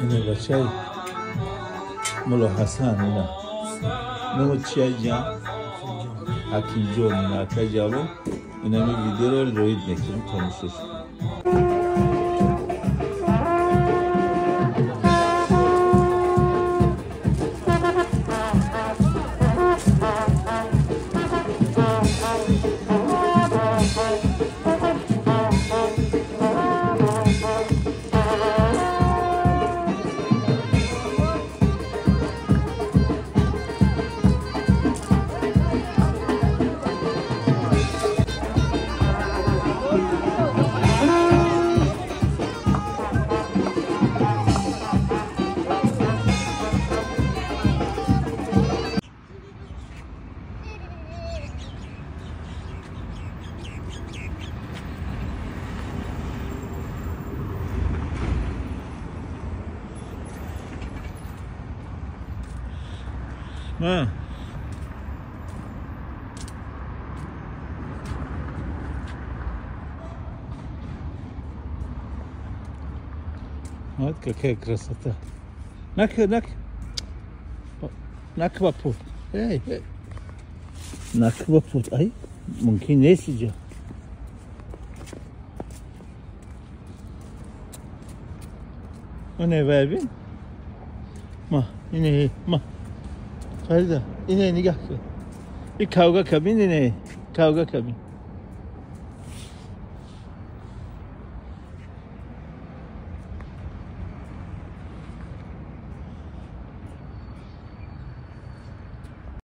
Ина бачаи Мулло Ҳасан, ина ному чия ҷан? Ҳакимҷон. Ина ака Ҷавон, инами видеоро роид мекунем, тамошош. Ма. Вот какая красота. Нак, нак. Нак бапу. Эй, эй. Нак бапу. Ай, мумкин нест иҷа. Оне вай бин. Ма, ине, ма. Фарида, ине нигоҳ кун. И кавга кабин, ине, кавга кабин.